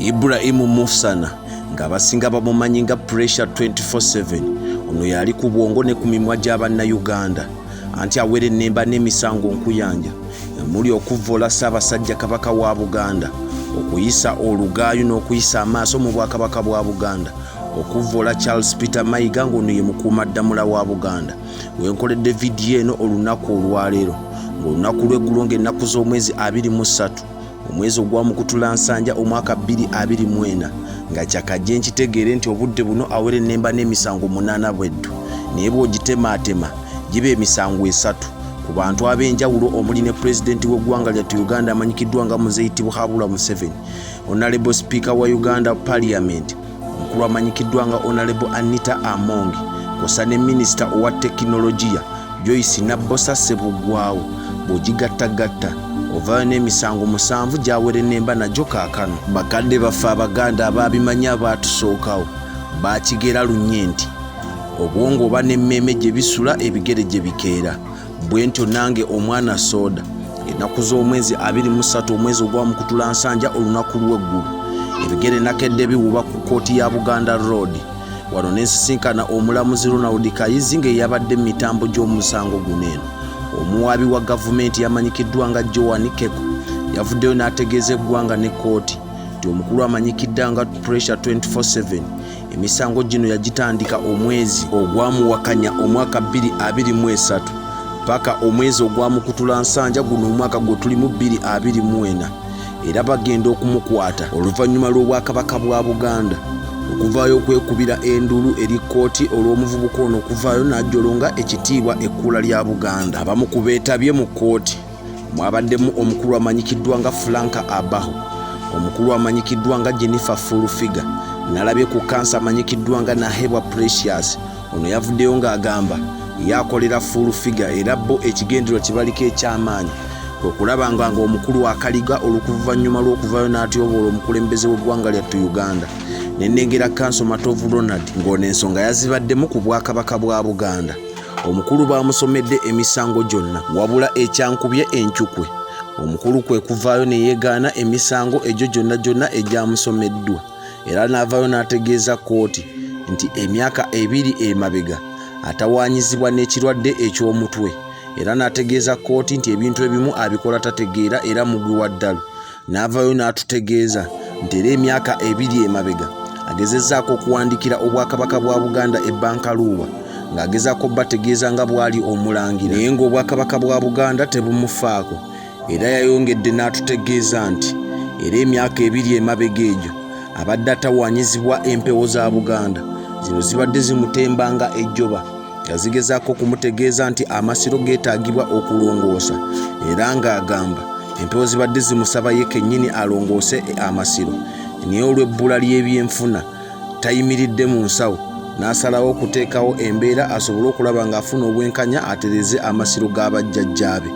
Ibrahim Musana ng'abasinga bamumanyi nga Pressure 24/7 ono yali ku bwongo ne ku mimwa gya Bannayuganda anti awera ennemba n'emisango nkuyanja emuli okuvvoola Ssaabasajja Kabaka wa Buganda, okuyisa olugaayu n'okuyisa amaaso mu Bwakabaka bwa Buganda, okuvvoola Charles Peter Mayiga ng'ono ye mukuumaddamula wa Buganda. Wenkoledde vidiyo eno olunaku olwaleero ng'olunaku lw'eggulo ng'ennaku z'omwezi 23 omwezi ogwa Mukutulansanja omwaka 2024 nga kyakajje nkitegeere nti obudde buno awera ennemba n'emisango 8 bweddu, naye bw'ogitemaatema giba emisango 3 ku bantu ab'enjawulo omuli ne pulezidenti w'eggwanga lyattu Uganda amanyikiddwa nga Muzeeyi Tibuhaburwa Museveni, Honorable Speaker wa Uganda Parliament omukulu amanyikiddwa nga Honorable Anita Among, kwossa ne minisita owa tekinologiya Joyce Nabbosa Ssebuggwawo. Bw'ogigattagatta ovaayo n'emisango 7 gy'awerennemba nagyo kaakano. Bakadde baffe Abaganda abaabimanya abaatusookawo baakigera lunye nti obwongo oba n'emmeeme gye bisula ebigere gye bikeera. Bwe ntyo nange omwana sooda ennaku z'omwezi 23 omwezi ogwa Mukutulansanja olunaku lw'eggulo ebigere nakedde biwuba ku kkooti ya Buganda Road. Wano ne nsisinkana omulamuzi Ronald Kayizi ng'eyabadde mu mitambo gy'omusango guno eno. Omuwaabi wa gavumenti yamanyikiddwa nga Joan Keko yavuddeyo n'ategeeza eggwanga ne kkooti nti omukulu amanyikiddwa nga Pressure 24/7 emisango gino yagitandika omwezi ogwamuwakanya omwaka 2023 paka omwezi ogwa Mukutulansanja guno omwaka gwe tulimu 2024, era bagenda okumukwata oluvannyuma lw'Obwakabaka bwa Buganda okuvaayo okwekubira enduulu eri kkooti olw'omuvubuka ono okuvaayo n'ajolonga ekitiibwa ekkula lya Buganda. Abamu ku beetabye mu kkooti mwabaddemu omukulu amanyikiddwa nga Franka Abaho, omukulu amanyikiddwa nga Jennifer Full Figure, nalabye ku kansa amanyikiddwa nga Nahebwa Precious. Ono yavuddeyo ng'agamba yakolera Full Figure era bo ekigendererwa kibaliko eky'amaanyi kwe kulaba nga ng'omukulu akaliga olukuvannyuma lw'okuvaayo n'atyoboola omukulembeze w'eggwanga lyattu Uganda. Ne nnengera Kanso Matovu Ronald ng'ono ensonga yazibaddemu ku Bwakabaka bwa Buganda. Omukulu baamusomedde emisango gyonna, wabula ekyankubye encukwe omukulu kwe kuvaayo ne yeegaana emisango egyo gyonna gyonna egyamusomeddwa, era n'avaayo n'ategeeza kkooti nti emyaka 2 emabega atawaanyizibwa n'ekirwadde eky'omutwe, era n'ategeeza kkooti nti ebintu ebimu abikola tategeera era mugwi wa ddalu. N'avaayo n'atutegeeza nti era emyaka 2 emabega agezezzaako okuwandiikira Obwakabaka bwa Buganda ebbankaluuba ng'agezaako bategeeza nga bw'ali omulangira, naye ng'Obwakabaka bwa Buganda tebumufaako. Era yayongedde n'atutegeeza nti era emyaka 2 emabega egyo abadde atawaanyizibwa empewo za Buganda. Zino zibadde zimutembanga ejjoba nga zigezaako okumutegeeza nti amasiro geetaagibwa okulongoosa, era ng'agamba empewo zibadde zimusaba ye kennyini alongoose amasiro, naye olw'ebbula ly'ebyenfuna tayimiridde mu nsawo n'asalawo okuteekawo embeera asobole okulaba ng'afuna obwenkanya atereze amasiro g'abajjajjaabe.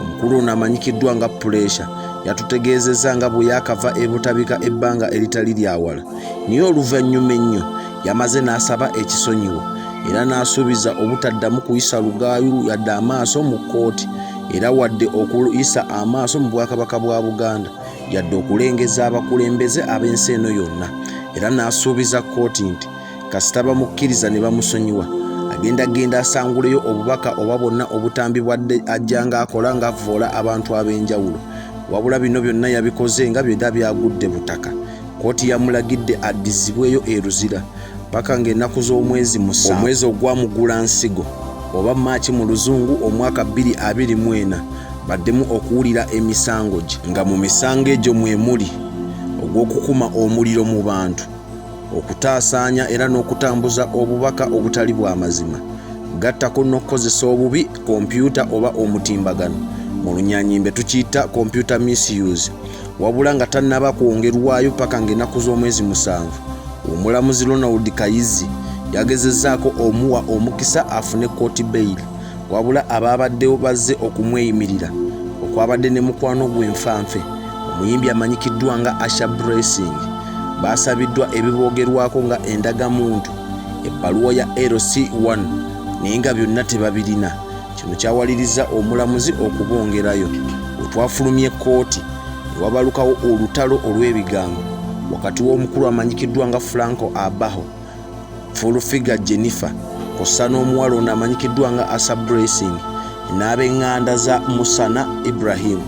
Omukulu ono amanyikiddwa nga Puleesha yatutegeezezza nga bwe yaakava e Butabika ebbanga eritali lya wala, naye oluvannyuma ennyo yamaze n'asaba ekisonyiwo era n'asuubiza obutaddamu kuyisa lugaayu yadde amaaso mu kkooti, era wadde okuyisa amaaso mu Bwakabaka bwa Buganda, yadde okulengeza abakulembeze ab'ensi eno yonna, era n'asuubiza kkooti nti kasita bamukkiriza ne bamusonyiwa agenda genda asanguleyo obubaka oba bwonna obutambi bwadde ajja ng'akola ng'avvoola abantu ab'enjawulo. Wabula bino byonna yabikoze nga byonna byagudde butaka. Kkooti yamulagidde addizibweyo e Luzira paka ng'ennaku z'omwezi 7 omwezi ogwa Mugulansigo oba Maaki mu Luzungu omwaka 2024 baddemu okuwulira emisango gye, nga mu misango egyo mwe muli ogw'okukuma omuliro mu bantu, okutaasaanya era n'okutambuza obubaka obutali bwa mazima, gattako n'okukozesa obubi kompyuta oba omutimbagano, mu Lunyanyimbe tukiyita computer misuse. Wabula nga tannaba kwongerwayo paka ng'ennaku z'omwezi 7, omulamuzi Ronald Kayizi yagezezzaako omuwa omukisa afune kooti bail, wabula abaabaddewo bazze okumweyimirira okwabadde ne mukwano gwe nfanfe omuyimbi amanyikiddwa nga Asha Blessing baasabiddwa ebiboogerwako nga endagamuntu, ebbaluwa ya LC1, naye nga byonna tebabirina. Kino kyawaliriza omulamuzi okubongerayo. We twafulumye kkooti ne wabalukawo olutalo olw'ebigambo. wakati w'omukulu amanyikiddwa nga Franco Abaho, Full Figure Jennifer, kw'ossa n'omuwala ono amanyikiddwa nga Asa Blessing n'ab'eŋŋanda za Musana Ibrahim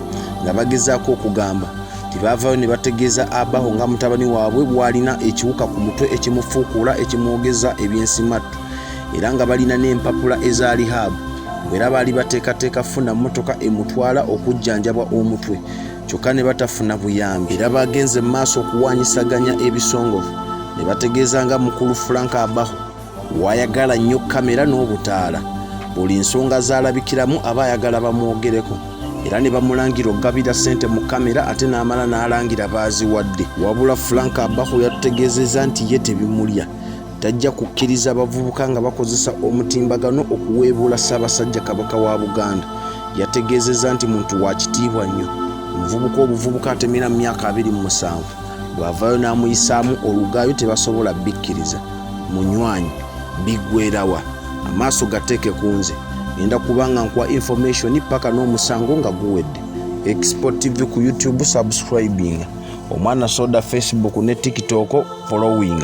nga bagezaako okugamba nti baavaayo ne bategeeza Abaho nga mutabani waabwe bw'alina ekiwuka ku mutwe ekimufuukuula ekimwogeza ebyensimattu era nga balina n'empapula eza rehab era baali bateekateeka funa mmotoka emutwala okujjanjabwa omutwe kyokka ne batafuna buyambi era bagenze mu maaso okuwaanyisaganya ebisongovu ne bategeeza nga mukulu Frank Abaho wayagala nnyo kamera n'obutaala buli nsonga z'alabikiramu aba ayagala bamwogereko era ne bamulangira okugabira ssente mu kamera ate n'amala n'alangira baaziwadde. Wabula Frank Abaho yatutegeezezza nti ye tebimulya tajja kukkiriza bavubuka nga bakozesa omutimbagano okuweebuula Ssaabasajja Kabaka wa Buganda. Yategeezezza nti muntu wa kitiibwa nnyo, omuvubuka obuvubuka atemera mu myaka 27 bw'avaayo n'amuyisaamu olugaayo tebasobola bikkiriza. Munywanyi biggwerawa amaaso gateeke ku nze ngenda kuba nga nkuwa information paka n'omusango nga guwedde. Expo TV ku YouTube subscribing, Omwana Soda Facebook ne TikTok following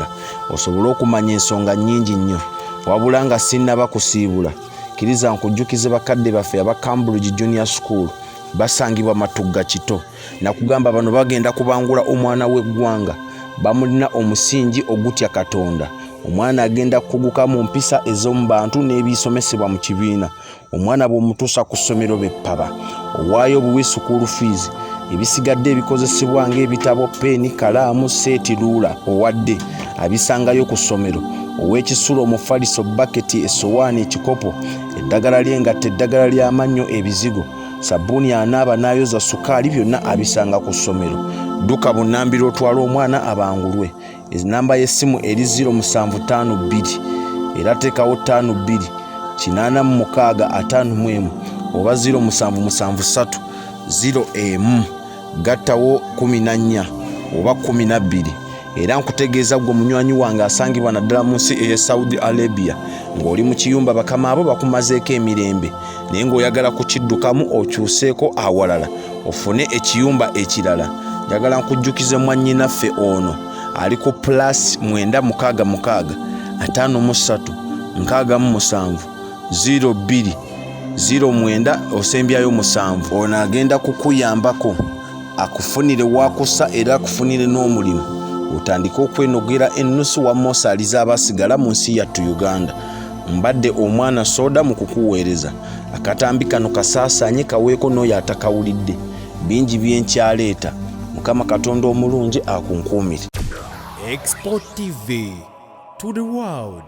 osobole okumanya ensonga nnyingi nnyo. Wabula nga sinnaba kusiibula, kkiriza nkujjukize bakadde baffe aba Cambridge Junior School basangibwa Matugga Kito. Nakugamba bano bagenda kubangula omwana w'eggwanga, bamulina omusingi ogutya Katonda. Omwana agenda kukuguka mu mpisa ez'omu bantu n'ebisomesebwa mu kibiina. Omwana bw'omutuusa ku ssomero beppaba, owaayo obuwi sukuulu fiizi, ebisigadde ebikozesebwa ng'ebitabo, peeni, kalaamu, seeti, luula owadde abisangayo ku ssomero. Ow'ekisulo, omufaliso, baketi, essowaani, ekikopo, eddagala ly'engatto, eddagala ly'amannyo, ebizigo, sabbuuni anaaba n'ayoza, sukaali, byonna abisanga ku ssomero. Dduka bunnambiro otwale omwana abangulwe. Enamba y'essimu eri 0752 era teekawo 52 86 51 oba 0773 01 gattawo 14 oba 12. Era nkutegeeza ggwe munywanyi wange asangibwa naddala mu nsi ey'e Saudi Arabia ng'oli mu kiyumba bakama abo bakumazeeko emirembe naye ng'oyagala kukiddukamu okyuseeko awalala ofune ekiyumba ekirala. Njagala nkujjukize mwannyinaffe ono ali ku plus 966 53 67 02 09 osembyayo 7. Ono agenda kukuyambako akufunire wakussa era akufunire n'omulimu otandike okwenogera ennusu wamma osaaliza abasigala mu nsi yattu Uganda. Mbadde omwana soda mu kukuweereza akatambi kano kasaasaanye kaweeko n'oyo atakawulidde. Bingi bye nkyaleeta. Mukama Katonda omulungi akunkuumire. Export TV to the world.